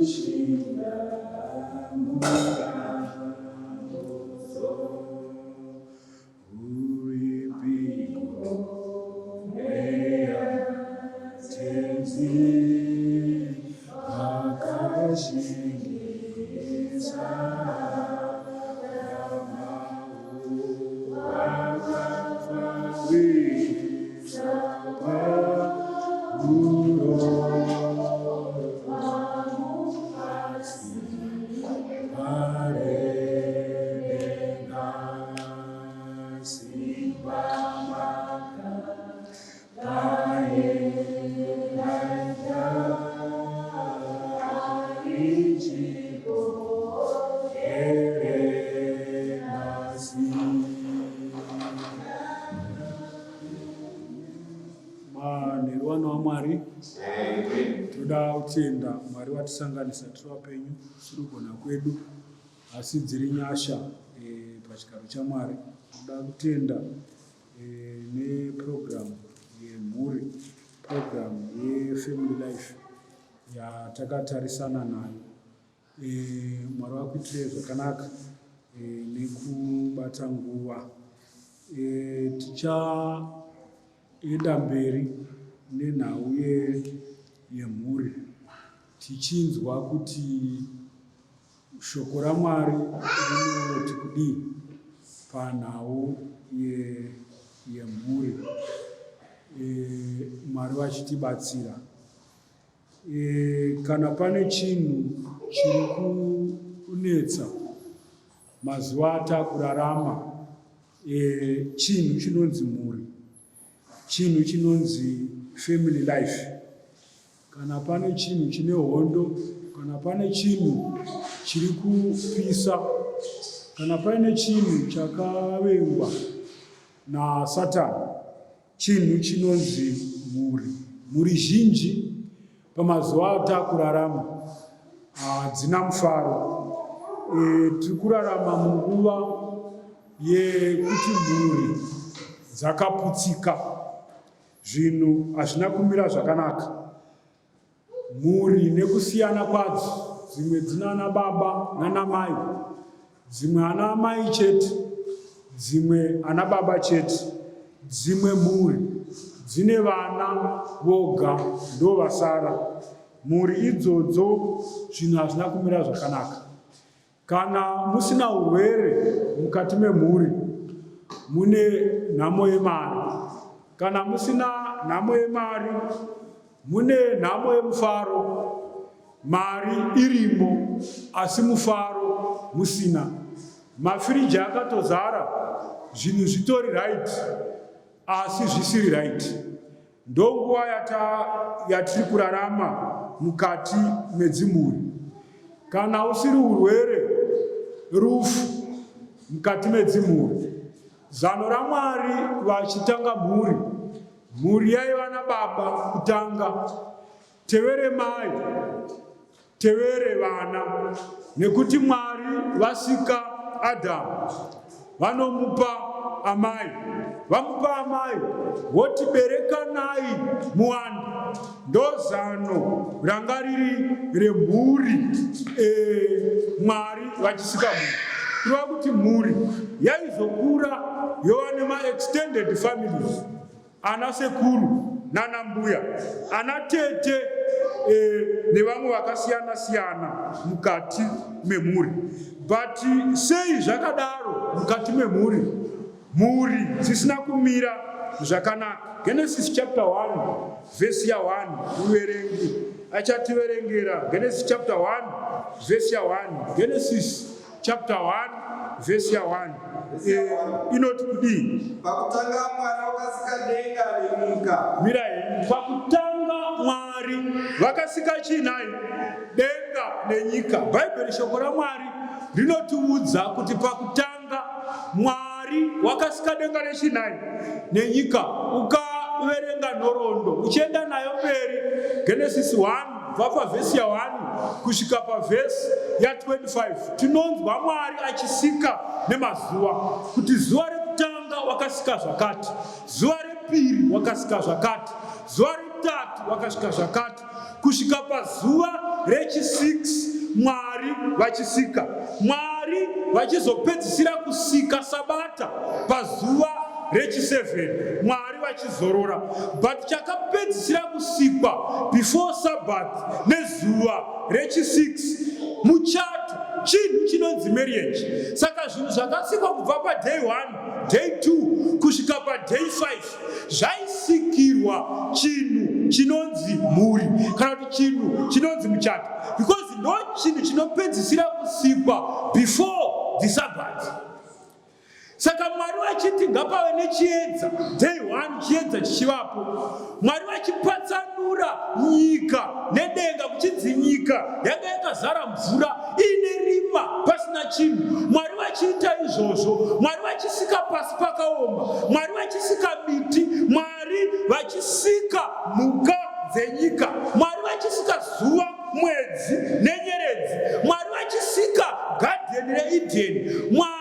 Kushinga mutambudzo uripiko mweya tenzi akashingisa Manheru vana vaMwari, tinoda kutenda Mwari vatisanganisa tiri vapenyu kusiri kugona kwedu asi dziri nyasha e, pachigaro chaMwari. Tinoda kutenda e, neprogram yemhuri, program yefamily life yatakatarisana nayo. E, Mwari vakuitirei zvakanaka e, nekubata nguva. E, tichaenda mberi nenhau yemhuri tichinzwa kuti shoko raMwari rinoti kudii panhau yemhuri. E, Mwari vachitibatsira. E, kana pane chinhu chiri kunetsa mazuva atakurarama e, chinhu chinonzi mhuri, chinhu chinonzi family life. Kana pane chinhu chine hondo, kana pane chinhu chiri kupisa, kana paine chinhu chakavengwa naSatani, Chinhu chinonzi mhuri. Mhuri zhinji pamazuva atakurarama hadzina mufaro. E, tiri kurarama munguva yekuti mhuri dzakaputsika, zvinhu hazvina kumira zvakanaka. Mhuri nekusiyana kwadzo, dzimwe dzinana baba nana mai, dzimwe ana amai chete, dzimwe ana baba chete, dzimwe mhuri dzine vana voga ndovasara. Mhuri idzodzo zvinhu hazvina kumira zvakanaka. Kana musina urwere mukati memhuri mune nhamo yemari. Kana musina nhamo yemari mune nhamo yemufaro. Mari irimo asi mufaro musina. Mafiriji akatozara zvinhu zvitori right asi zvisiri right. Ndonguva yata yatiri kurarama mukati medzimhuri. Kana usiri urwere, rufu mukati medzimhuri. Zano raMwari vachitanga mhuri, mhuri yaiva nababa kutanga, tevere mai. Tevere vana, nekuti Mwari vasika Adhamu, vanomupa amai, vamupa amai voti berekanai muwande. Ndozano ranga riri remhuri e, Mwari vachisika mhuri, kureva kuti mhuri yaizokura yova nemaextended families. ana sekuru nana mbuya ana tete e, nevamwe vakasiyana siyana mukati memhuri but sei zvakadaro mukati memhuri mhuri dzisina kumira zvakanaka genesis chapter 1 vhesi ya 1 muverengi achativerengera genesis chapter 1 vhesi ya 1 genesis chapter 1 verse ya 1 eh, inoti kudii? Pakutanga Mwari wakasika denga nenyika. Mirai, pakutanga Mwari vakasika chii nhai? Denga nenyika. Bhaibheri shoko raMwari rinotiudza kuti pakutanga Mwari wakasika denga nechii nhai? Nenyika. Ukaverenga nhoroondo uchienda nayo mberi Genesis 1 kubva pavhesi ya 1 kusvika pavhesi ya 25 tinonzwa Mwari achisika nemazuva kuti zuva rekutanga wakasika zvakati, zuva repiri wakasika zvakati, zuva retatu. wakasvika zvakati kusvika pazuva rechi6 Mwari vachisika. Mwari vachizopedzisira kusika Sabata pazuva rechi7 Mwari vachizorora. But chakapedzisira kusikwa before Sabbath nezuva rechi6 muchato, chinhu chinonzi marriage. Saka zvinhu zvakasikwa kubva paday 1, day 2 kusvika paday 5 zvaisikirwa chinhu chinonzi mhuri kana kuti chinhu chinonzi muchato because ndo chinhu chinopedzisira kusikwa before the Sabbath. Saka Mwari vachiti ngapave nechiedza, day one chiedza chichivapo. Mwari vachipatsanura nyika nedenga, kuchinzi nyika yanga yakazara mvura iine rima pasina chinhu. Mwari vachiita izvozvo, Mwari vachisika pasi pakaoma, Mwari vachisika miti, Mwari vachisika mhuka dzenyika, Mwari vachisika zuva, mwedzi nenyeredzi, Mwari vachisika gadheni reEdheni. Mwari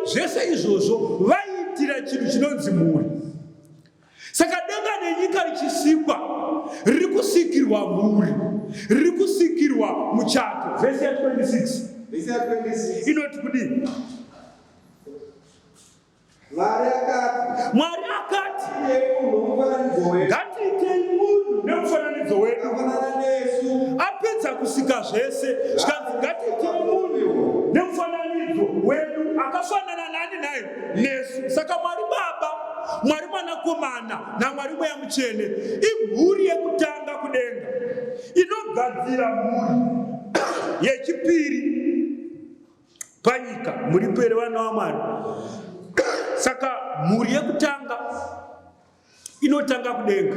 zvese izvozvo vaiitira chinhu chinonzi mhuri. Saka denga nenyika richisikwa riri kusikirwa mhuri, riri kusikirwa muchato. Vhesi ya 26 Vhesi ya 26. Inoti kudii? Mwari akati, Mwari akati, "Ngatiitei munhu nomufananidzo wedu, ngatiitei munhu nemufananidzo wedu." Akafanana nesu." Apedza kusika zvese, zvikanzi ngatiitei munhu nemufananidzo wedu akafanana nani naye? Nesu. Saka Mwari Baba, Mwari Mwanakomana naMwari Mweya Mutsvene imhuri yekutanga kudenga inogadzira mhuri yechipiri panyika. Muripo here vana vaMwari? Saka mhuri yekutanga inotanga kudenga.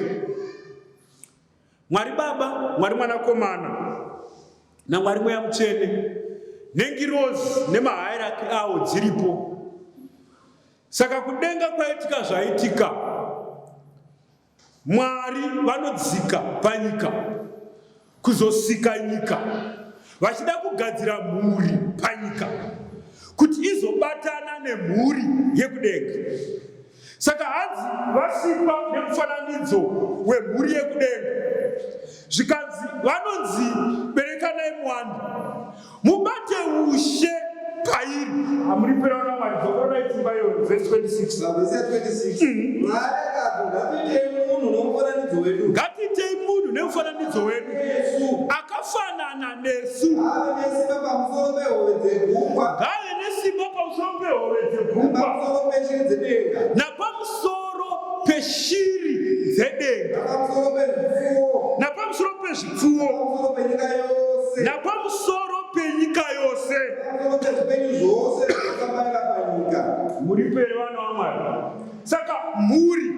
Mwari Baba, Mwari Mwanakomana naMwari Mweya Mutsvene nengirozi nemahayiraki awo dziripo. Saka kudenga kwaitika zvaitika, Mwari vanodzika panyika kuzosika nyika vachida kugadzira mhuri panyika kuti izobatana nemhuri yekudenga. Saka hanzi vasikwa nemufananidzo wemhuri yekudenga, zvikanzi vanonzi berekanai muwande mubate ushe pairi. Hamuripera vana Mwari, dzokoronai pfungwa iyoyo, vhesi 26. Vhesi ya 26. Mwari akati, "Ngatiitei munhu nomufananidzo wedu." Ngatiitei munhu nemufananidzo wedu. Nesu. Akafanana nesu. Ave nesimba pamusoro pehove dzegungwa. Ngave nesimba pamusoro pehove dzegungwa. Napamusoro peshiri dzedenga. Napamusoro peshiri dzedenga. Napamusoro pezvipfuwo. Napamusoro pezvipfuwo. Napamusoro penyika yose. Napamusoro penyika yose. Napamusoro pezvipenyu zvose zvinokambaira panyika. Muripo here vana vaMwari? Saka mhuri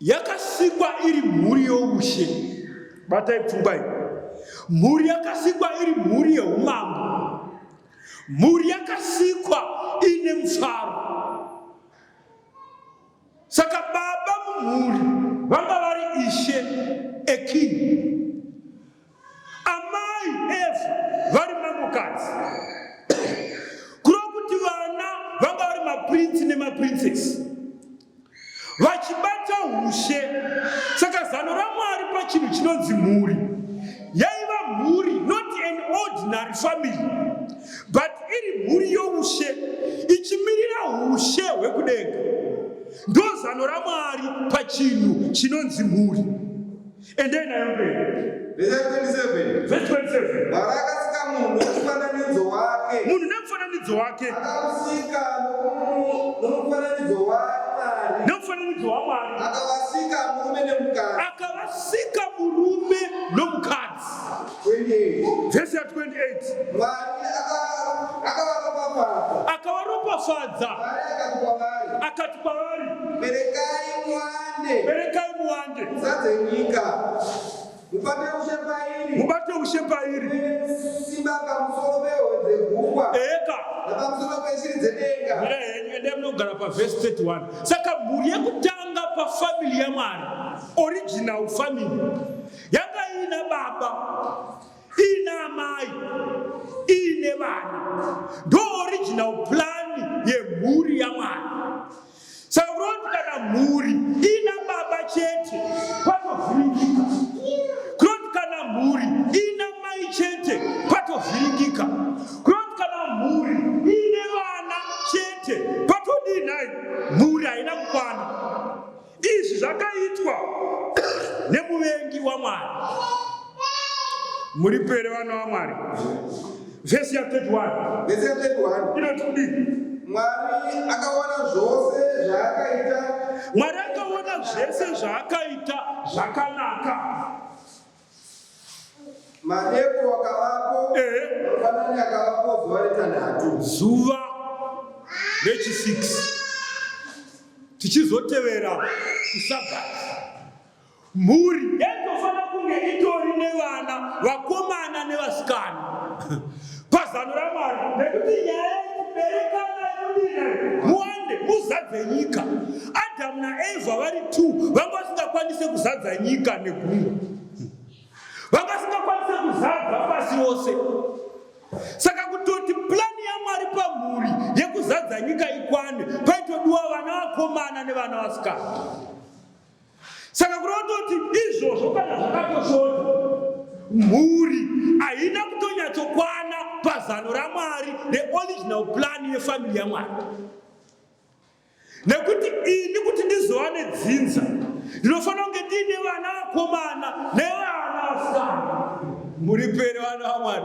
yakasikwa iri mhuri youshe. Batai pfungwa iyi. Mhuri yakasikwa iri mhuri yeumambo. Mhuri yakasikwa iine mufaro. Saka baba mumhuri vanga vari ishe, a king. Amai Eva vari mambokadzi. Kureva kuti vana vanga vari maprince nemaprincess vachibata ushe. Saka zano raMwari pachinhu chinonzi mhuri yaiva mhuri, not an ordinary family, but iri mhuri youshe ichimirira ushe hwekudenga. Ndo zano raMwari pachinhu chinonzi mhuri. Endai nayo mberi. Vhesi 27. Vhesi 27. Mwari akasika munhu nomufananidzo wake. Munhu nemufananidzo wake. Akamusika nomufananidzo waMwari. Nemufananidzo waMwari. Akavasika murume nemukadzi. Akavasika murume nomukadzi. 28. Vhesi ya 28. Mwari akavaropafadza. Akavaropafadza. Mwari akati kwavari. Akati kwavari. Berekai muwande. Berekai muwande. Muzadze nyika. Mubate ushe pairi. Mubate ushe pairi. Simba pamusoro pehove dzegungwa. Eka. Napamusoro peshiri dzedenga. Mira henyu, endai munogara pavhesi 31. Saka mhuri yekutanga pafamily yaMwari, original family, yanga iina baba, iina amai, iine vana. Ndo original plan yemhuri yaMwari. Saka kureva kuti kana mhuri iina baba chete patovhiringika. Kunoti kana mhuri iina mai chete patovhiringika. Kunoti kana mhuri iine vana chete patodii nhai? Mhuri haina kukwana. Izvi zvakaitwa nemuvengi waMwari. Muri pere vana vaMwari. Vhesi ya 31. Vhesi ya 31. Inoti kudii? Mwari akaona zvose zvaakaita. Mwari akaona zvese zvaakaita zvakanaka. Madeko akavapo, mangwanani akavapo zuva retanhatu. Zuva rechi6 tichizotevera kusabhati. Mhuri yaitofanira kunge itori nevana vakomana nevasikana pazano raMwari, nekuti nyaya yekuberekana inodii muwande muzadze nyika. Adhamu naEvha vari two vanga vasingakwanise kuzadza nyika negungwa, vanga vasingakwanise kuzadza pasi rose. Saka kutoti plani yaMwari pamhuri yekuzadza nyika ikwane, paitodiwa vana vakomana nevana vasikana. Saka kureva kutoti izvozvo kana zvakatoshota, mhuri haina kutonyatsokwana pazano raMwari reoriginal plan yefamily yaMwari. Nekuti ini kuti ndizova nedzinza ndinofanira kunge ndiine vana vakomana nevana vasikana. Muri pere vana vaMwari.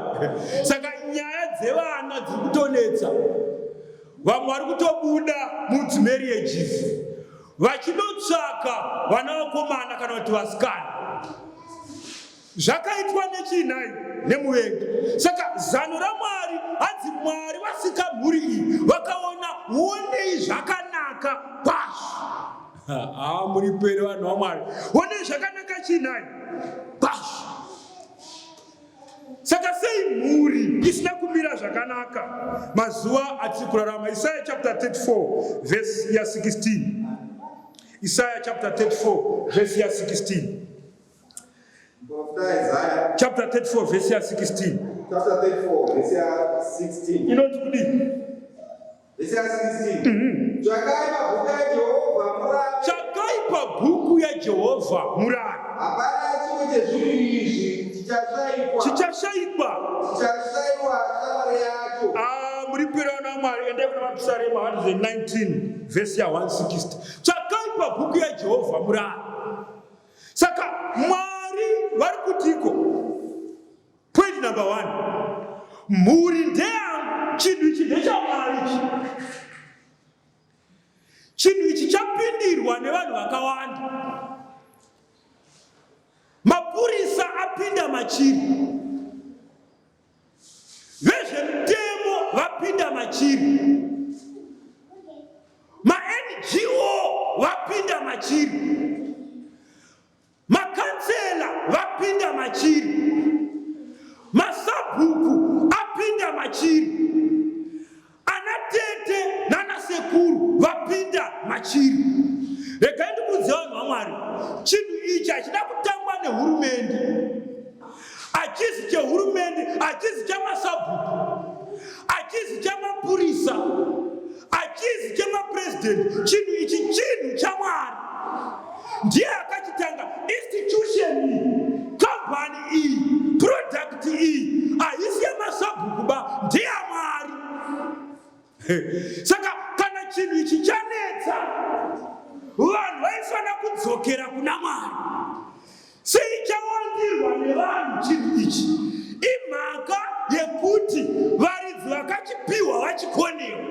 Saka nyaya dzevana dziri kutonetsa. Vamwe vari kutobuda mudzimarriages vachinotsvaka vana vakomana kana kuti vasikana. Zvakaitwa nechii nhai nemuvengi? Saka zano raMwari hanzi Mwari vasika mhuri iyi vakaona wonei zvakanaka kwazvo. Haa muri pere vanhu vaMwari. Wonei zvakanaka chii nhai? Kwazvo. Saka sei mhuri isina kumira zvakanaka mazuva atiri kurarama? Isaya chapter 34 verse ya 16. Isaya chapter 34 verse ya 16. Chapter 34 verse ya 16. Chapter 34 verse ya 16. Inoti kudii? Verse ya 16. Tsvakai pabhuku yaJehovha murave. Tsvakai pabhuku yaJehovha murave. Hapana chimwe chezvinhu izvi chichashaikwa. Chichashaikwa. Chichashaiwa shamwari yacho. Ah, muri pera vana Mwari, endai kuna Mapisarema 119 verse ya 160. Tsvakai pabhuku yaJehovha murave. Saka Mwari vari kutiko? Point number one, mhuri ndeyangu, chinhu ichi ndechamwari ichi. Chinhu ichi chapindirwa nevanhu vakawanda. Mapurisa apinda machiri. Vezvemutemo vapinda machiri. MaNGO vapinda machiri. Makansela vapinda machiri. Masabhuku apinda machiri. Ana tete nana sekuru vapinda machiri. Regai ndikuudze vanhu vaMwari, chinhu ichi hachina kutangwa nehurumende. Hachizi chehurumende, hachizi chamasabhuku, hachizi chamapurisa, hachizi chemapresident. Chinhu ichi chinhu chaMwari. Ndiye akachitanga institution iyi, kambani iyi, product iyi haisi yemasabhuku ba, ndeyaMwari. Saka kana chinhu ichi chanetsa, vanhu vaifanira kudzokera kuna Mwari. Sei chawandirwa nevanhu chinhu ichi? Imhaka yekuti varidzi vakachipiwa vachikonewa.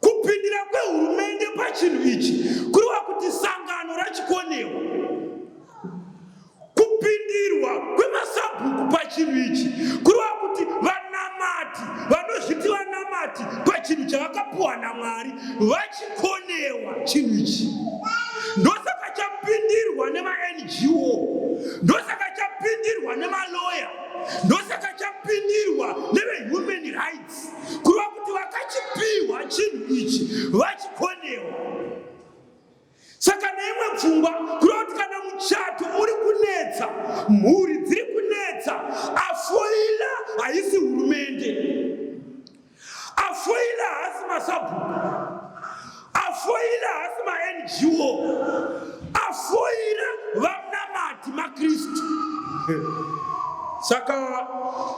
Kupindira kwehurumende pachinhu ichi kureva kuti sangano rachikonewa. Kupindirwa kwemasabhuku pachinhu ichi kureva kuti vanamati vanozviti vanamati pachinhu chavakapuwa naMwari vachikonewa chinhu ichi. Ndosaka chapindirwa nemaNGO, ndosaka chapindirwa nemaloya, ndosaka chapindirwa nevehuman rights, kureva kuti vakachipiwa chinhu ichi vachikonewa. Saka neimwe pfungwa kureva kuti kana muchato uri kunetsa, mhuri dziri kunetsa, afoila haisi hurumende, afoila haasi masabhuku, afoila haasi maNGO, Saka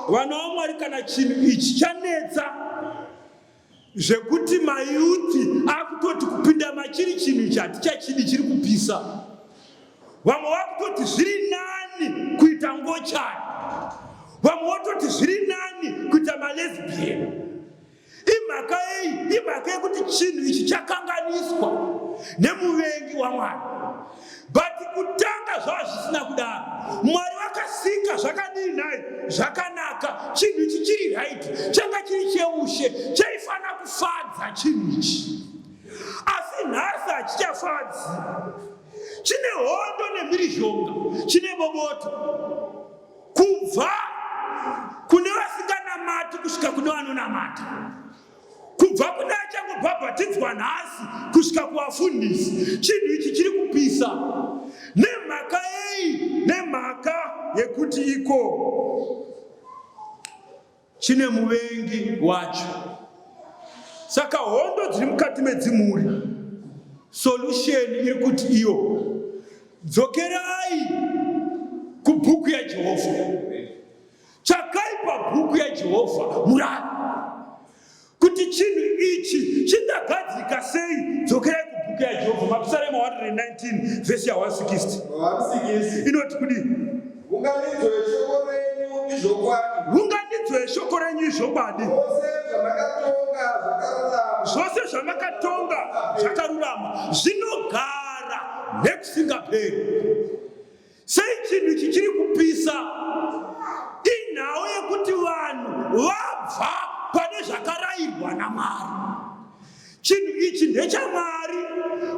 vana vaMwari, kana chinhu ichi chanetsa zvekuti mayuthi akutoti kupinda machiri chinhu ichi hatichachidi, chiri kupisa, vamwe vakutoti zviri nani kuita ngochani, vamwe vototi zviri nani kuita malesbian. Imhaka yei? Imhaka yekuti chinhu ichi chakanganiswa nemuvengi waMwari. But kutanga zvava zvisina kudaro. Mwari vakasika zvakadii nhai? Zvakanaka. Chinhu ichi chiri right, changa chiri cheushe, chaifana kufadza chinhu ichi, asi nhasi hachichafadzi. Chine hondo nemhirizhonga, chine boboto kubva kune vasinganamati kusvika kune vanonamata, kubva kune achangobhabhatidzwa nhasi kusvika kuvafundisi. Chinhu ichi chiri kupisa. Nemhaka yei? Nemhaka yekuti iko chine muvengi wacho. Saka hondo dziri mukati medzimhuri, solution iri kuti iyo dzokerai kubhuku yaJehovha, tsvakai pabhuku yaJehovha murari kuti chinhu ichi chingagadzika sei. Dzokerai kubhuku yaJehovha. Mapisarema 119 vhesi ya160 160. Inoti kudii? Unganidzo yeshoko renyu izvokwadi. Unganidzo yeshoko renyu izvokwadi. Zvose zvamakatonga zvakarurama. Zvose zvamakatonga zvakarurama, zvinogara nekusingaperi. Sei chinhu ichi chiri kupisa? Inhau yekuti vanhu vabva pane zvakarayirwa naMwari. Chinhu ichi ndechaMwari,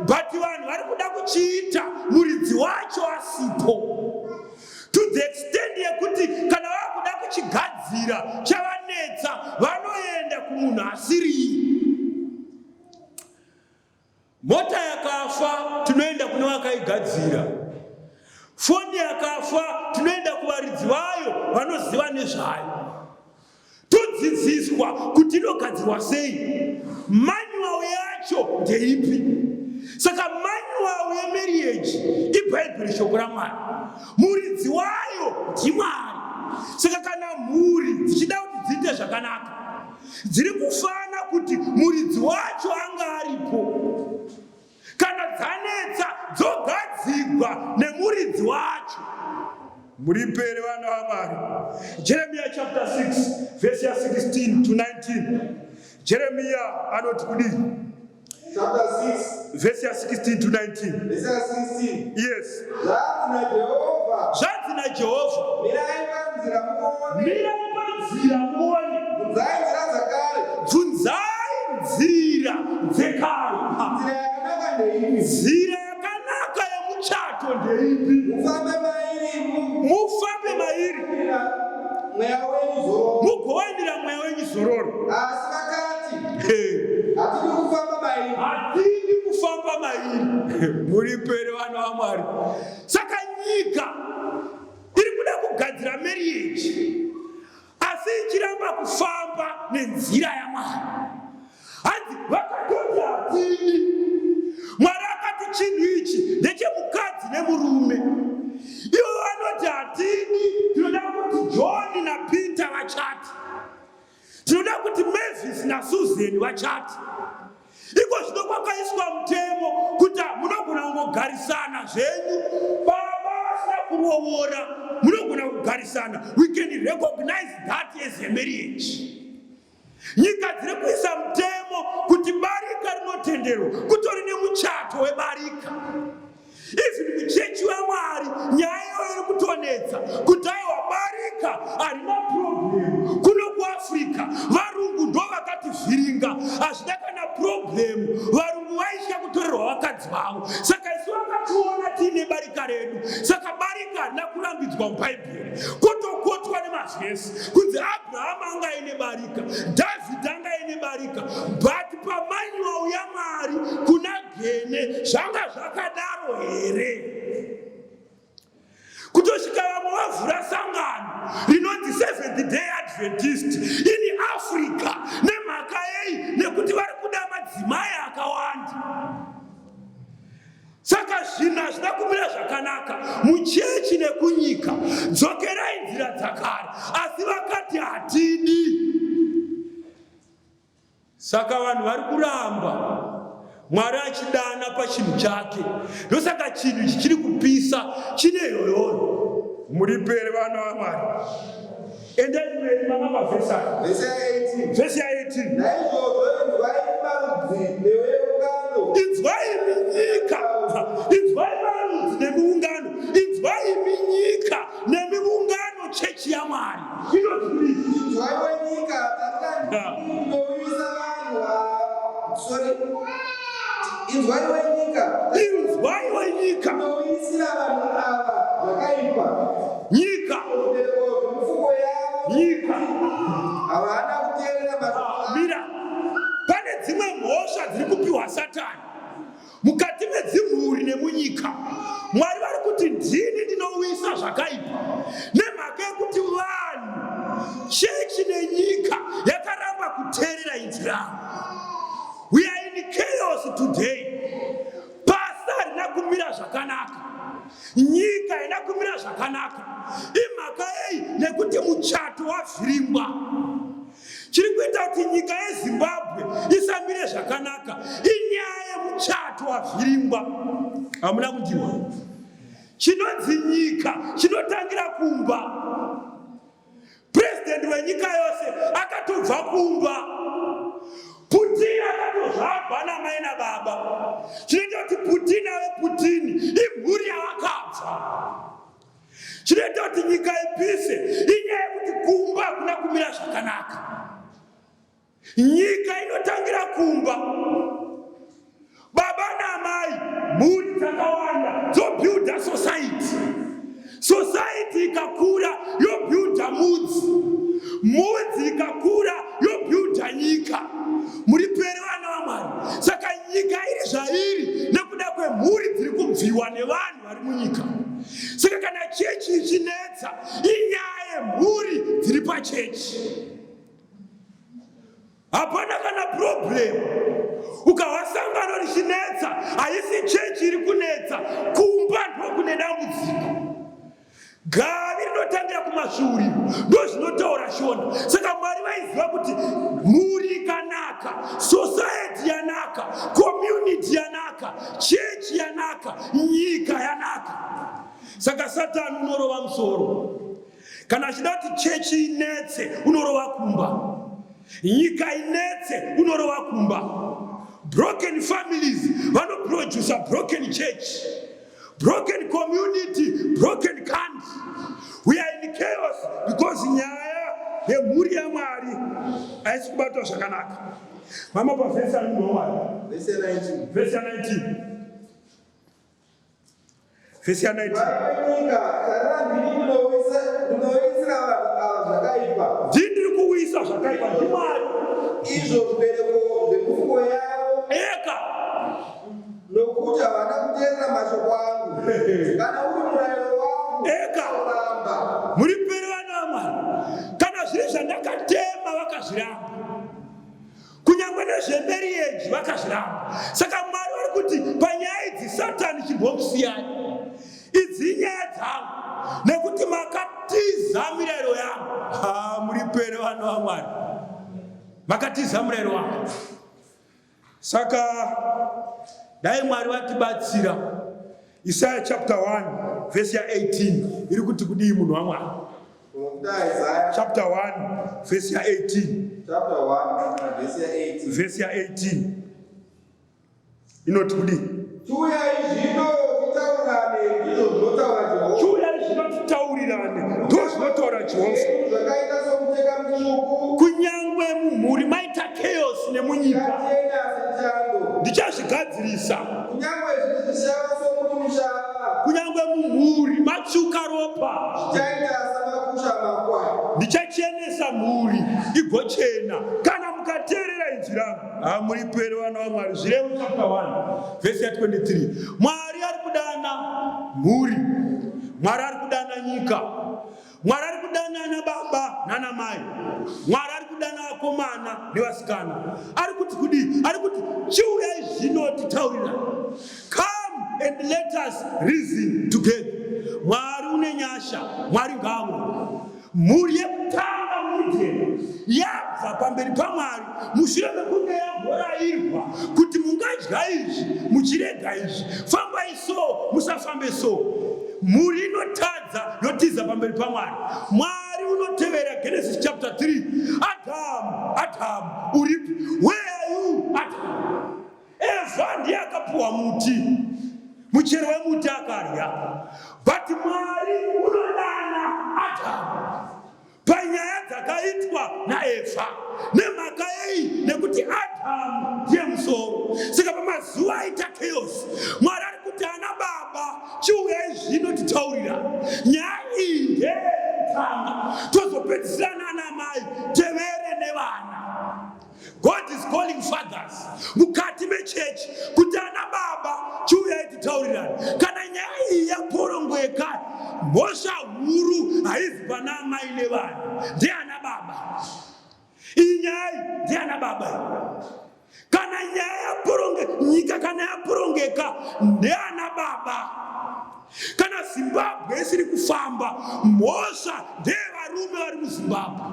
but vanhu vari kuda kuchiita muridzi wacho asipo, to the extent yekuti kana vava kuda kuchigadzira chavanetsa, vanoenda kumunhu asiriye. Mota yakafa, tinoenda kune vakaigadzira. Foni yakafa, tinoenda kuvaridzi vayo vanoziva nezvayo, todzidziswa kuti inogadzirwa sei, manual yacho ndeipi. Saka manual yemarriage iBhaibheri, shoko raMwari. Muridzi wayo ndiMwari. Saka kana mhuri dzichida kuti dziite zvakanaka, dziri kufana kuti muridzi wacho anga aripo. Kana dzanetsa, dzogadzigwa nemuridzi wacho. Muripere vana vaMwari. Jeremiah chapter 6 verse ya 16 to 19. Jeremiah anoti kudii? Chapter 6 verse ya 16 to 19. Verse ya 16. Yes. Zvanzi naJehovha. Zvanzi naJehovha. Mirai panzira muone. Mirai panzira muone. Bvunzai nzira dzakare. Bvunzai nzira dzekare. Nzira yakanaka ndeipi? Nzira yakanaka yemuchato ndeipi? Mufambe mairi. Mufambe mairi. Mweya wenyu zororo. Mugowanira mweya wenyu zororo. Asi vakati, hatidi kufamba mairi. Hatidi kufamba mairi. Muripere vana vaMwari. Saka nyika iri kuda kugadzira marriage, asi ichiramba kufamba nenzira yaMwari. Hanzi vakatoti hatidi. Mwari akati chinhu ichi ndechemukadzi nemurume. Ivo vanoti hatidi, tinoda kuti John naPeter vachati, tinoda kuti Mavis naSusan vachati. Iko zvino kwakaiswa mutemo kuti munogona kungogarisana zvenyu, baba vasina kurovora, munogona kugarisana. We can recognize that as a marriage. Nyika dziri kuisa mutemo kuti barika rinotenderwa, kutori nemuchato webarika. Even muchechi waMwari nyaya iyoyo iri kutonetsa kuti aiwa, barika harina problem. Kuno kuAfrica varungu ndo vakativhiringa, hazvina kana problem. Varungu vaitya kutorerwa vakadzi vavo, saka isu vakationa tiine barika redu. Saka barika harina kurambidzwa muBhaibheri, kotokotwa nemavhesi kunzi Abrahama anga aine barika, Dhavhidhi anga aine barika, but pamanual yaMwari kuna Gene zvanga zvakadaro here? Kutosvika vamwe vavhura sangano rinonzi Seventh Day Adventist in Africa. Nemhaka yei? Nekuti vari kuda madzimai akawanda. Saka zvinhu hazvina kumira zvakanaka muchechi nekunyika, dzokerai nzira dzakare. Asi vakati hatidi. Saka vanhu vari kuramba Mwari achidana pachinhu chake. Ndosaka chinhu ichi chiri kupisa chine yoyoyo. Muripere vana vaMwari. Endai mberi mama pavhesi ayo. Vhesi ya 18. Vhesi ya 18. Naizvozvo inzwai marudzi neweungano. Inzwai minyika. Inzwai marudzi nemiungano. Inzwai minyika nemiungano chechi yaMwari. Inoti kudii? Inzwai wenyika tarira ndinouyisa vanhu sorry. Inzwai wenyika. Inzwai wenyika. Ndinouyisira vanhu ava zvakaipa. Nyika. Zvibereko zvemifungo yavo. Nyika. Havana kuteerera mashoko. Mira. Pane dzimwe mhosva dziri kupiwa Satani mukati medzimhuri nemunyika. Mwari vari kuti ndini ndinouyisa zvakaipa nemhaka yekuti vanhu, chechi nenyika yakaramba kuteerera inzwi rangu. We are in chaos today. Pasi harina kumira zvakanaka. Nyika haina kumira zvakanaka. Imhaka yei? Nekuti muchato wavhiringwa. Chiri kuita kuti nyika yeZimbabwe isamire zvakanaka inyaya yemuchato wavhiringwa. Hamuna kundiwa. Chinonzi nyika chinotangira kumba. President wenyika yose akatobva kumba. Putin akatozvagwa namai nababa. Chinoita kuti Putin ave Putin imhuri yavakabva. Chinoita kuti nyika ipise inyaya yekuti kumba hakuna kumira zvakanaka. Nyika inotangira kumba. Baba naamai, mhuri dzakawanda dzobuilda society. Society ikakura yobuilda mudzi. Mudzi ikakura yobuilda nyika. Muri pere vana vaMwari. Saka nyika iri zvairi nekuda kwemhuri dziri kubviwa nevanhu vari munyika. Saka kana chechi ichinetsa inyaya yemhuri dziri pachechi. Hapana kana problem. Ukahwa sangano richinetsa, haisi chechi iri kunetsa, kumba ndokune dambudziko. Gavi rinotangira kumasvuuriro, ndozvinotaura Shona. Saka Mwari vaiziva kuti mhuri ikanaka, society yanaka, community yanaka, chechi yanaka, nyika yanaka. Saka Satani unorova musoro. Kana achida kuti chechi inetse, unorova kumba. Nyika inetse, unorova kumba. Broken families vanoproducer broken church, broken community, broken country. We are in chaos because nyaya yemhuri yaMwari haisi kubatwa zvakanaka. Mama pavhesi ani munhu waMwari? Vhesi ya 19. Vhesi ya 19. Vhesi ya 19. Nyika, tarira ndini ndinouyisira vanhu ava zvakaipa. Ndini ndiri kuuyisa zvakaipa ndiMwari. Izvo zvibereko zvemifungo yavo. Eka. Nokuti havana kuteerera mashoko angu. Kana uri murayiro wangu. Eka. Ramba. Muri pere vana vaMwari. Kana zviri zvandakatema vakazviramba. Kunyangwe nezvemarriage vakazviramba. Saka Mwari vari kuti panyaya idzi Satani chimbomusiyai. Idzi inyaya dzangu nekuti makatiza mirayiro yangu. Ha, muri pere vanhu vaMwari. Makatiza murayiro wangu. Saka dai Mwari vatibatsira. Isaya chapter 1 verse ya 18 iri kuti kudii munhu waMwari? Chapter 1 verse ya 18. Chapter 1 verse ya 18. Verse ya 18. Inoti kudii? Chiuyai zvino titaurirane, ndizvo zvinotaura Jehovha. Chiuyai zvino titaurirane, ndizvo zvinotaura Jehovha. Zvakaita somucheka mutsvuku. Kunyangwe mumhuri maita chaos nemunyika. Chachena sechando. Ndichazvigadzirisa. Kunyangwe zviri zvishava somuti mushava. Kunyangwe mumhuri matsvuka ropa. Zvichaita samakusha makwai. Ndichachenesa mhuri igochena kana mukateerera inzwi rangu. Ha muripere vana vaMwari. Zvirevo chapter 1 verse ya 23. Mwari ari kudana mhuri. Mwari ari kudana nyika. Mwari ari kudana ana baba nana mai. Mwari ari kudana vakomana nevasikana. Ari kuti kudii? Ari kuti chiuyai zvino titaurirane. Come. Come and let us reason together. Mwari une nyasha, Mwari ngaavonge. Mhuri yekutanga muEdheni yabva pamberi paMwari mushure mekunge yamborayirwa kuti mungadya izvi muchirega izvi, fambai so musafambe so. Mhuri inotadza yotiza pamberi paMwari. Mwari unotevera Genesis chapter 3. Adamu, Adamu, uripi? Where are you, Adamu? Eva ndiye akapuwa muti, muchero wemuti akarya, but Mwari unodana Adamu panyaya dzakaitwa naEvha. Nemhaka yei? Nekuti Adamu ndiye musoro. Saka pamazuva aita chaos, Mwari ari kuti ana baba chiuyai zvino titaurira nyaya iyi ndeyekutanga, tozopedzisira nana mai tevere nevana. God is calling fathers mukati mechechi kuti ana baba chiuyai titaurirane. Kana nyaya iyi yaporongweka, mhosva huru haizi pana amai nevana, ndeana baba. Iyi nyaya iyi ndeana baba iyi. Kana nyaya yaporonge nyika kana yaporongeka ndeana baba. Kana Zimbabwe isiri kufamba, mhosva ndeyevarume vari muZimbabwe.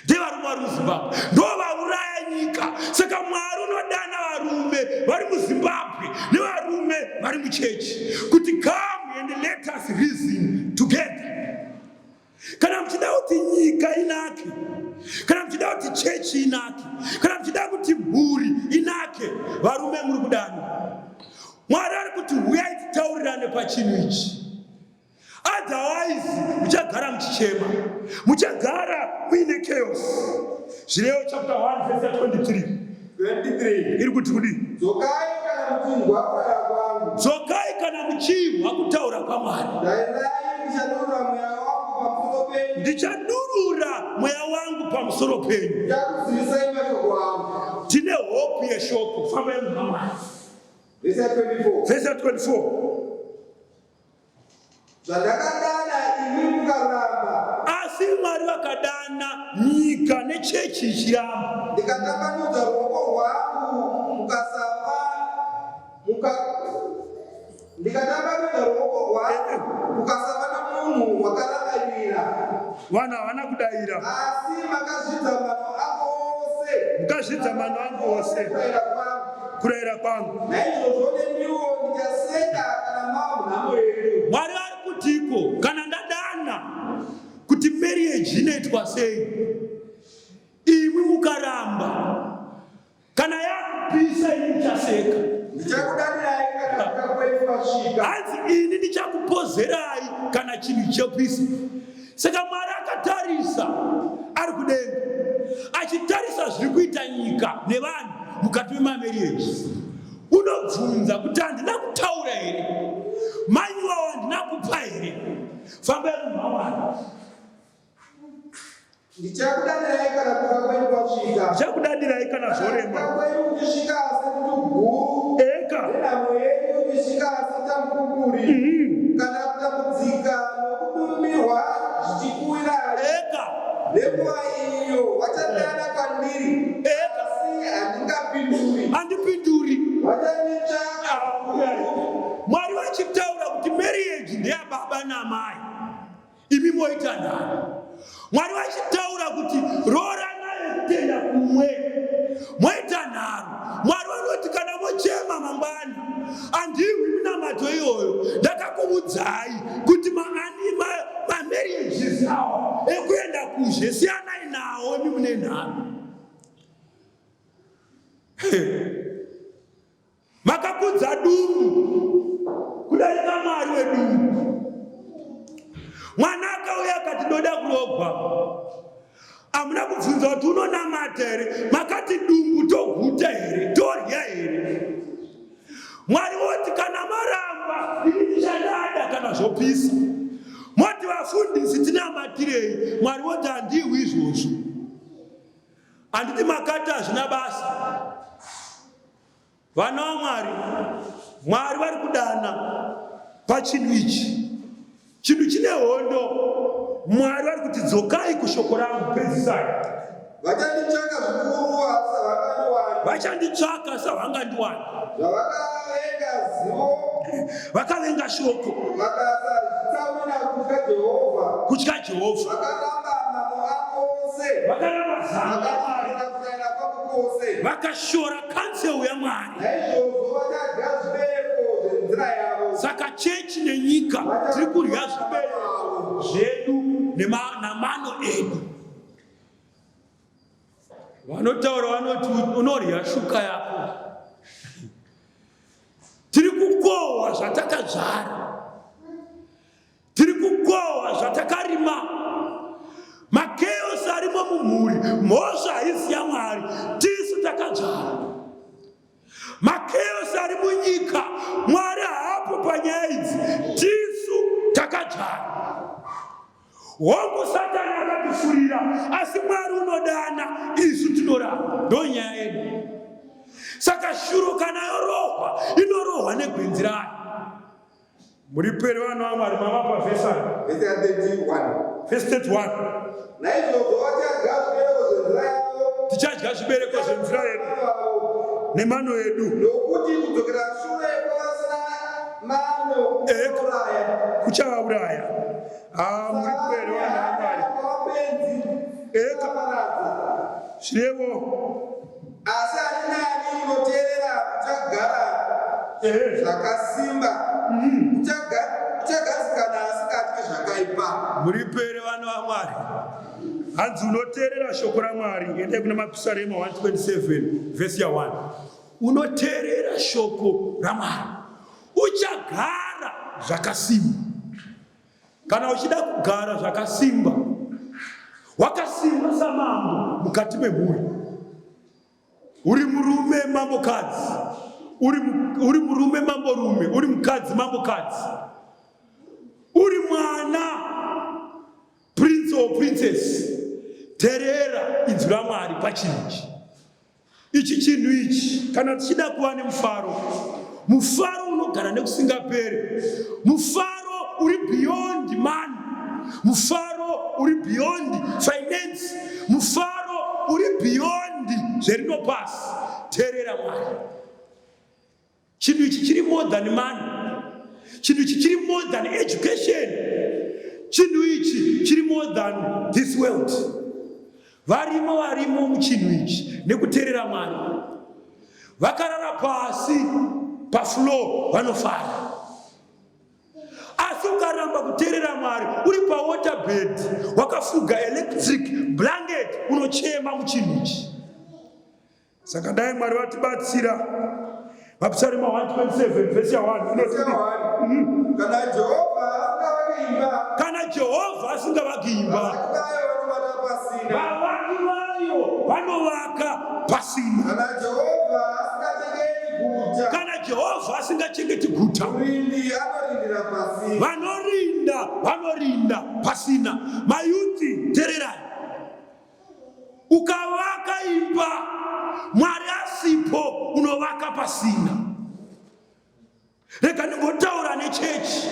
Ndevarume vari muZimbabwe ndovauraya nyika. Saka Mwari unodana varume vari muZimbabwe nevarume vari muchechi kuti come and let us reason together. Kana muchida kuti nyika inake, kana muchida kuti chechi inake, kana muchida kuti mhuri inake, varume muri kudanwa. Mwari ari kuti huyai titaurirane pachinhu ichi. Otherwise muchagara muchichema, muchagara muine chaos. Zvirevo chapter 1 verse 23 23 iri kuti kudii? Dzokai kana muchinzwa kutaura kwangu. Dzokai kana muchihwa kutaura kwaMwari. Tarirai, ndichadurura mweya wangu pamusoro penyu. Ndichadurura mweya wangu pamusoro penyu. Ndichakuzivisai mashoko angu. Tine hope yeshoko. Fambai muna Mwari. Verse 24. Verse 24. Zvandakadana imi mukaramba. Asi Mwari vakadana nyika nechechi ichiramba. Ndikatambanudza ruoko rwangu mukasava muka ndikatambanudza ruoko rwangu mukasava nomunhu wakarangarira. Vanhu havana kudaira. Asi makazvidza mano angu ose. Mukazvidza mano angu ose. Kurayira kwangu. Kurayira kwangu. Naizvozvo nemiwo ndichaseka kana mava munhamo yenyu. Mwari vari kutiko kana ndadana kuti marriage inoitwa sei, imwi mukaramba kana yakupisa ini ndichaseka. Ndichakudanirai kana kuda kwenyu kwasvika. Hanzi ini ndichakupozerai kana chinhu chopisa. Saka Mwari akatarisa ari kudenga achitarisa zviri kuita nyika nevanhu mukati memamarriage. Unobvunza kuti handina kutaura here? Manyuwawo handina kupa here? Fambai mumhawani. Ndichakudanirai kana kufa kwenyu kwasvika. Ndichakudanirai kana zvorema. Kufa kwenyu kuchisvika sedutu guru. Eka. Nenhamo yenyu ichisvika setamukukuri. Kana kutambudzika nokudumbirwa zvichikuwirai. Eka. Nenguva iyo vachadana kwandiri. Eka. Asi handingapinduri. Handipinduri. Vachanditsvaka. Mwari vachitaura kuti marriage ndeyababa namai. Imi moita nharo. Mwari vachitaura kuti rooranai vekutenda kumwe moita nharo. Mwari vanoti kana mochema mangwana handihwi minamato iyoyo. Ndakakuudzai kuti mamarriages awa ekuenda kuzhe siyanai nawo imi mune nharo. Makakudza dumbu kudarika Mwari wedumbu. Mwana akauya akati ndoda kurogwa. Hamuna kubvunza kuti unonamata here? Makati dumbu toguta here? Torya here? Mwari woti kana maramba ini ndichadada kana zvopisa. Moti vafundisi tinamatirei? Mwari woti handihwi izvozvo. Handiti makati hazvina basa. Vana vaMwari, Mwari vari kudana pachinhu ichi, chinhu chine hondo. Mwari vari kuti dzokai kushoko rangu, pedzisai. Vachanditsvaka zvikuru asi havangandiwani. Vachanditsvaka asi havangandiwani. Zvavakavenga. Vakavenga zivo. Vakavenga shoko. Vakasatsaurira kutya Jehovha. Kutya Jehovha. Vakaramba mano ako ose. Vakaramba zano raMwari. Vakashora kurayira kwako kwose. Vakashora counsel yaMwari. Naizvozvo vachadya zvibereko zvenzira yavo. Saka chechi nenyika tiri kudya zvibereko zvedu namano edu. Vanotaura vanoti unorya shuka yako. Tiri kukohwa zvatakadzvara. Tiri kukohwa zvatakarima. Makeosi arimo mumhuri, mhosva haisi yaMwari, tisu takadzvara. Makeosi ari munyika, Mwari haapo panyaya idzi, tisu takadzvara. Hongu Satani akatifurira, asi Mwari unodana, isu tinoramba. Ndonyaya yedu. Saka shuro kana yorohwa, inorohwa negwenzi rayo. Muripere vana vaMwari mava pavhesi ani? Vhesi ya 31. Vhesi 31. Naizvozvo vachadya zvibereko zvenzira yavo. Tichadya zvibereko zvenzira yedu nemano edu. Nokuti kudzokera shure kwavasina mano kuuraya. Kuchavauraya. Ah, muripere vana vaMwari. Eka. Zvirevo. Asi ani naani unoteerera uchagara zvakasimba, uchagadzikana asingatyi zvakaipa. Muripere vana vaMwari. Hanzi unoteerera shoko raMwari. Endai kuna Mapisarema 127 vhesi ya 1. Unoteerera shoko raMwari uchagara zvakasimba. Kana uchida kugara zvakasimba, wakasimba samambo mukati memhuri, uri murume mambokadzi, uri, uri murume mamborume, uri mukadzi mambokadzi, uri mwana prince or princess, terera inzwi raMwari pachinhu ichi. Ichi chinhu ichi, kana tichida kuva nemufaro, mufaro unogara nekusingaperi, mufaro uri beyond money, mufaro uri beyond finance, mufaro uri beyond zverinopasi. Teerera Mwari. Chinhu ichi chiri more than money. Chinhu ichi chiri more than education. Chinhu ichi chiri more than this world. Varimo varimo muchinhu ichi nekuterera Mwari. Vakarara pasi pafloor vanofara. Asi ukaramba kuterera Mwari uri pawater bed wakafuga electric blanket unochema muchinhu ichi. Saka dai Mwari vatibatsira. Mapisarema 127 vhesi ya 1 inoti Kana Jehovha asingavaki imba, kana Jehovha asingavaki imba, vavaki vayo vanovaka pasina. vavaki vayo vanovaka pasina. Kana Jehovha asingachengeti guta, Kana Jehovha asingachengeti guta, murindi anorindira pasina. vanorinda vanorinda pasina. Mayuti, tererai. Ukavaka imba Mwari asipo unovaka pasina. Rega ndimbotaura nechechi.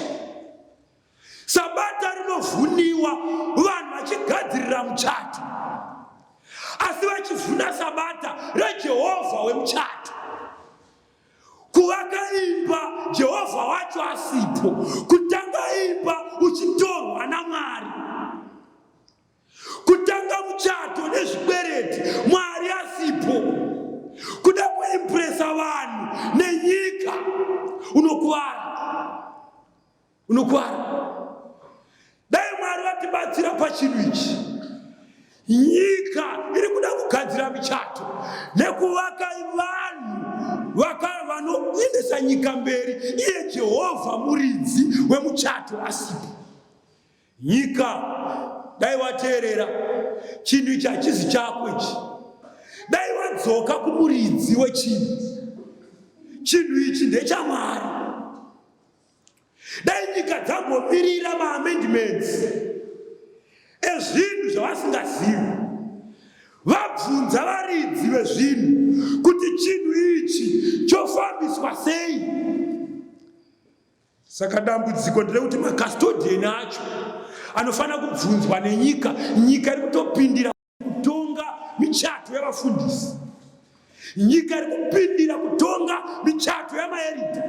Sabata rinovhuniwa vanhu vachigadzirira muchato, asi vachivhuna sabata raJehovha wemuchato. Kuvaka imba Jehovha wacho asipo, kutanga imba uchitorwa naMwari. Kutanga muchato nezvikwereti Mwari asipo, kuda kuimpresa vanhu nenyika, unokuvara, unokuvara. Dai Mwari vatibatsira pachinhu ichi. Nyika iri kuda kugadzira michato nekuvaka vanhu vanoendesa nyika mberi, iye Jehovha muridzi wemuchato asipo. Nyika dai wateerera, chinhu ichi hachizi chako ichi. Dai wadzoka kumuridzi wechinhu. Chinhu ichi ndechaMwari. Dai nyika dzambomirira maamendments ezvinhu zvavasingazivi, vabvunza varidzi vezvinhu kuti chinhu ichi chofambiswa sei. Saka dambudziko nderekuti macustodian acho anofanira kubvunzwa nenyika. Nyika iri kutopindira kutonga michato yavafundisi. Nyika iri kupindira kutonga michato yamaerita.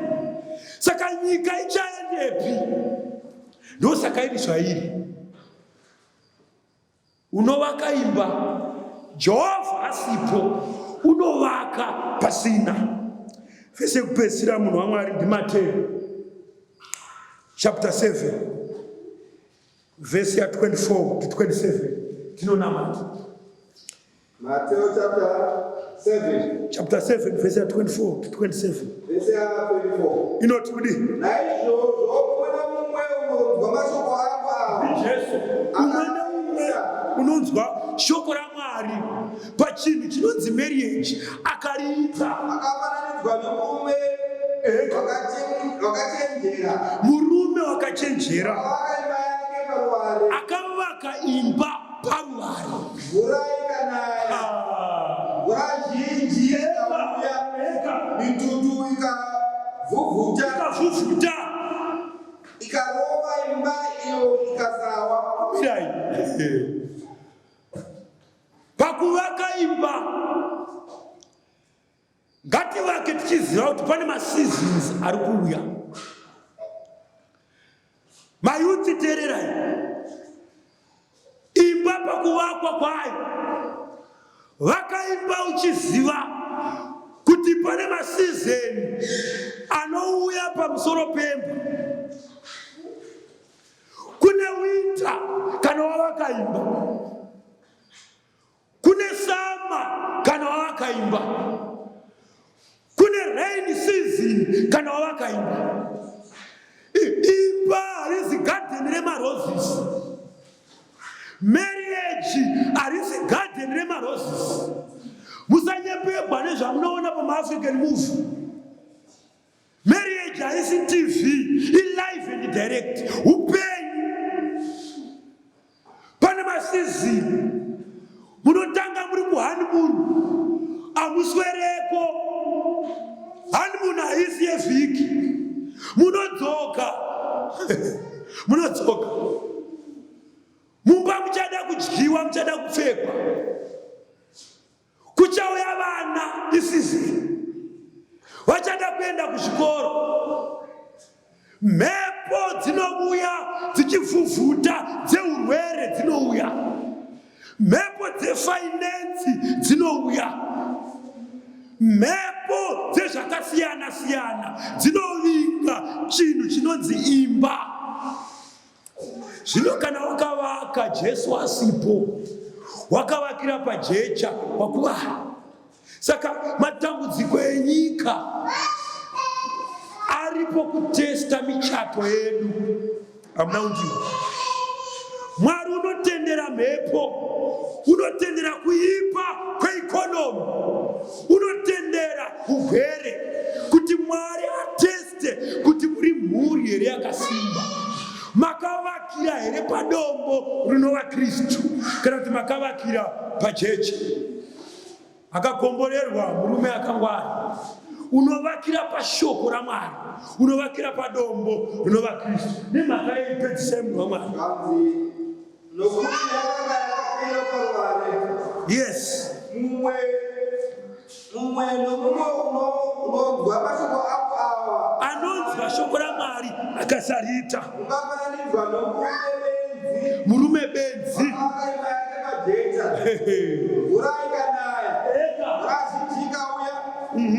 Saka nyika ichaendepi? Ndosaka iri zvairi. Unovaka imba Jehovha asipo, unovaka pasina. Vese yekupedzisira munhu waMwari ndiMateo chapter 7 vhesi ya 24 to 27 tinonamata. Mateo chapter 7. Chapter 7 verse ya 24 to 27. Verse ya 24. Inoti kudii? Naizvozvo mumwe nomumwe unonzwa mashoko angu awa. Jesu. Umwe neumwe unonzwa shoko raMwari pachinhu chinonzi marriage akariita. Akafananidzwa nomurume wakachenjera. Murume wakachenjera. Akavaka imba yake paruware. Akavaka imba paruvare. Mvura ikanaya, ah. mvura zhinji ikauya, mitutu ikavhuvhuta, ikavhuvhuta, ikarova imba iyo ikasawa. Mirai. Pakuvaka imba ngativake tichiziva kuti pane maseasons ari kuuya. Mayuti teererai, imba pakuvakwa kwayo vakaimba uchiziva kuti pane masizeni anouya pamusoro pemba. Kune winter kana wavaka imba Kune summer kana wavaka imba. Kune rain season kana wavaka imba. Imba harisi garden remaroses. Marriage harisi garden remaroses. Musanyepegwa nezvamunoona pamaAfrican movie. Marriage haisi TV, ilive and direct. Upenyu pane masizini munotanga muri kuhoneymoon, hamuswereko. Honeymoon haisi yevhiki, munodzoka munodzoka mumba muchada kudyiwa, muchada kupfekwa. Kuchauya vana isizini vachada kuenda kuzvikoro. Mhepo dzinouya dzichivhuvhuta dzeurwere dzinouya, mhepo dzefainensi dzinouya, mhepo dzezvakasiyana siyana dzinovinga chinhu chinonzi imba. Zvino kana wakavaka Jesu asipo, wakavakira pajecha wakuvara. Saka matambudziko enyika aripo kutesta michato yedu. Hamuna kundiwa. Mwari unotendera mhepo, unotendera kuipa kweikonomi, unotendera ugwere kuti Mwari ateste kuti muri mhuri here yakasimba makavakira here padombo rinova kristu kana kuti makavakira pajeche akakomborerwa murume akangwara unovakira pashoko ramwari unovakira padombo rinova kristu nemhaka yei pedzisai munhu wamwari Nokuti yakanga yakakwira paruware. Yes. Mumwe mumwe nomumwe unonzwa mashoko ako awa. Anonzwa shoko raMwari akasariita. Ungafananidzwa nomurume benzi. Murume benzi. Akaimba yake pajecha. Mvura ikanaya. Mvura zhinji ikauya.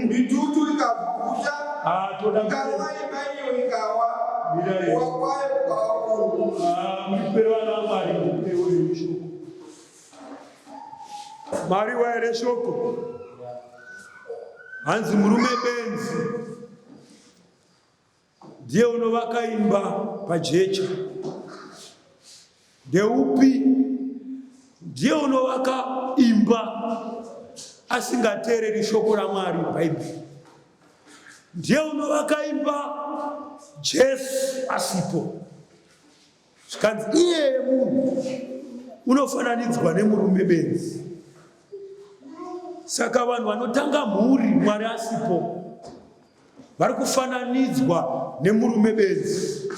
Mitutu ikavhuvhuta. Ah, toda Ikarova imba iyo ikawa. Mirai. Kuwa kwayo kukava kukuru. Ah, muripe vana vaMwari ndipewo iri shoko. Mwari waere shoko. Hanzi murume benzi ndiye unovaka imba pajecha. Ndeupi ndiye unovaka imba asingateereri shoko raMwari Bhaibheri. Ndiye unovaka imba Jesu asipo. Zvikanzi iyeye munhu unofananidzwa nemurume benzi. Saka vanhu vanotanga mhuri Mwari asipo vari kufananidzwa nemurume benzi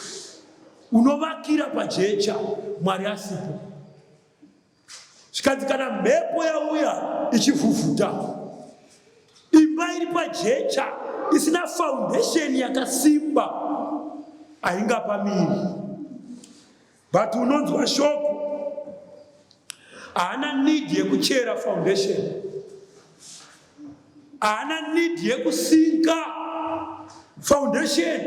unovakira pajecha Mwari asipo. Zvikanzi kana mhepo yauya ichivhuvhuta. Imba iri pajecha isina foundation yakasimba haingapamiri. But unonzwa shoko haana need yekuchera foundation, haana need yekusinka foundation.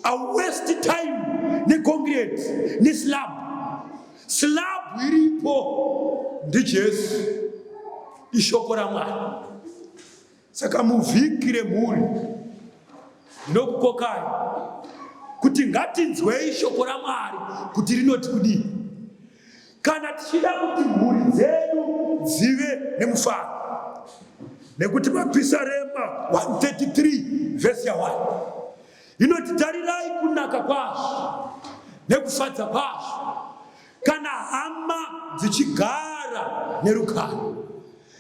A waste time neconcrete neslab. Slab iripo ndiJesu, ishoko raMwari. Saka muvhiki remhuri ndinokukokai kuti ngatinzwei shoko raMwari kuti rinoti kudii kana tichida kuti mhuri dzedu dzive nemufaro, nekuti Mapisarema 133 vhesi ya 1 inoti, tarirai kunaka kwazvo nekufadza kwazvo kana hama dzichigara nerugare.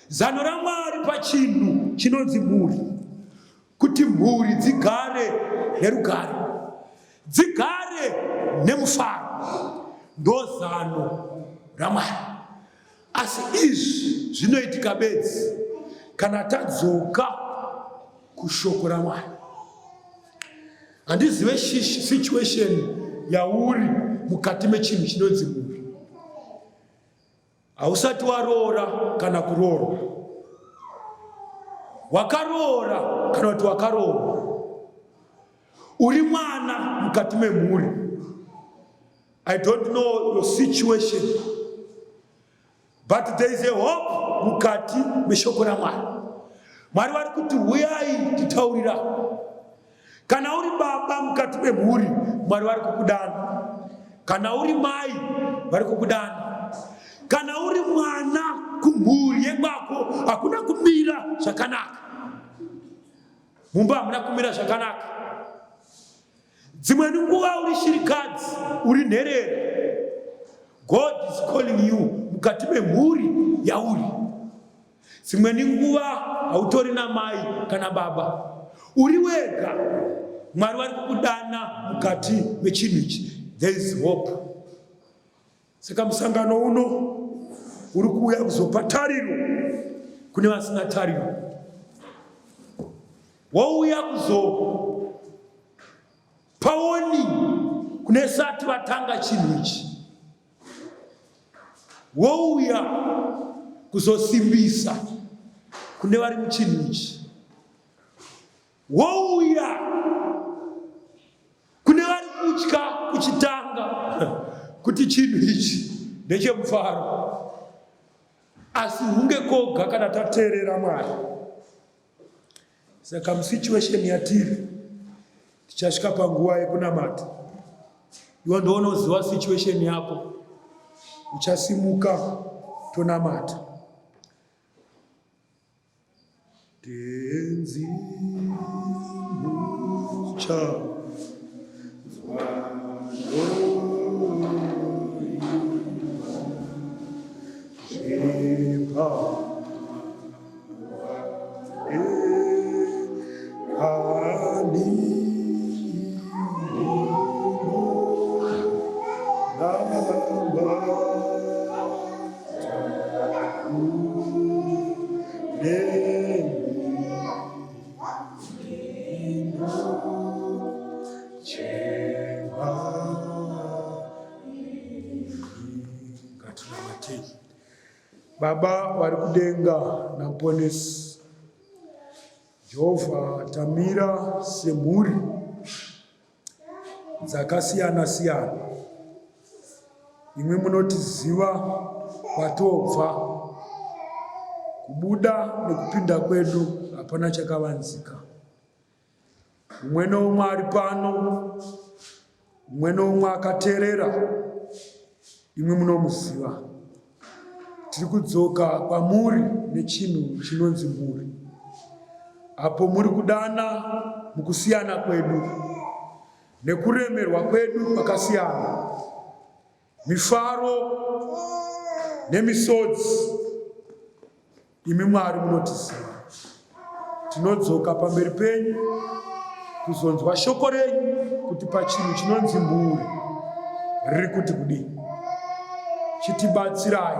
Zano raMwari pachinhu chinonzi mhuri, kuti mhuri dzigare nerugare, dzigare nemufaro, ndozano raMwari. Asi izvi zvinoitika bedzi kana tadzoka kushoko raMwari. Handizive situation yauri mukati mechinhu chinonzi mhuri. Hausati waroora kana kuroorwa, wakaroora kana kuti wakaroorwa, uri mwana mukati memhuri. I don't know your situation, but there is a hope mukati meshoko raMwari. Mwari vari kuti huyai titaurira. Kana uri baba mukati memhuri, Mwari vari kukudana. Kana uri mai, vari kukudana. Kana uri mwana kumhuri yekwako, hakuna kumira zvakanaka. Mumba hamuna kumira zvakanaka. Dzimweni nguva uri shirikadzi, uri nherera. God is calling you mukati memhuri yauri. Dzimweni nguva hautori namai kana baba, uri wega. Mwari vari kukudana mukati mechinhu ichi. There is hope. Saka musangano uno uri kuuya kuzopa tariro kune vasina tariro, wouya kuzopa warning kune sati vatanga chinhu ichi, wouya kuzosimbisa kune vari muchinhu ichi, wouya kune vari kutya kuchitanga kuti chinhu ichi ndechemufaro, asi hunge koga kana tateerera Mwari. Saka musituation yatiri tichasvika panguva yekunamata. Iwe ndounoziva situation yako, uchasimuka tonamata. Tenzi mucha Baba vari kudenga naMponesi Jehovha, tamira semhuri dzakasiyana siyana. Imwi munotiziva kwatobva, kubuda nekupinda kwedu hapana chakavanzika. Umwe noumwe ari pano, umwe noumwe akateerera, imwi munomuziva. Tiri kudzoka kwamuri nechinhu chinonzi mhuri. Apo muri kudana mukusiyana kwedu nekuremerwa kwedu kwakasiyana, mifaro nemisodzi, Imi Mwari munotiziva. Tinodzoka pamberi penyu kuzonzwa shoko renyu kuti pachinhu chinonzi mhuri riri kuti kudii. Chitibatsirai.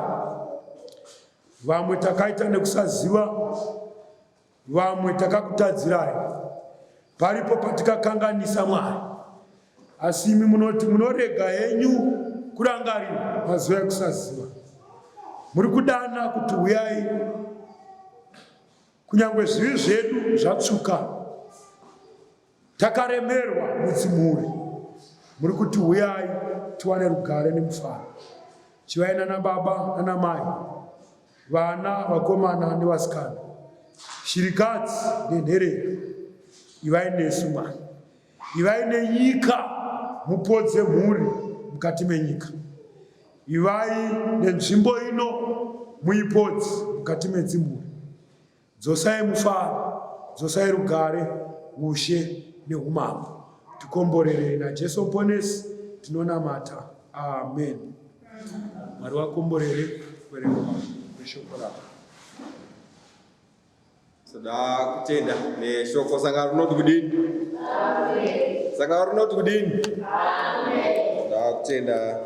Vamwe takaita nekusaziva. Vamwe takakutadzirai, paripo patikakanganisa Mwari, asi imi munoti munorega henyu kurangarira mazuva ekusaziva. Muri kudana kuti huyai, kunyange zvivi zvedu zvatsvuka, takaremerwa mudzimhuri. Muri kuti huyai tiwane rugare nemufaro. Chivai nana baba nana mai, vana vakomana nevasikana, shirikadzi nenherera. Ivai nesu Mwari, ivai nenyika, mupodze mhuri mukati menyika. Ivai nenzvimbo ino muipodze mukati medzimhuri. Dzosai mufaro, dzosai rugare, ushe neumambo. Tikomborerei naJesu Muponesi, tinonamata. Amen. Mwari wakomborere kuverengwa kweshoko rako. Toda kutenda neshoko. Sangano rinoti kudini? Sangano rinoti kudini? Toda kutenda.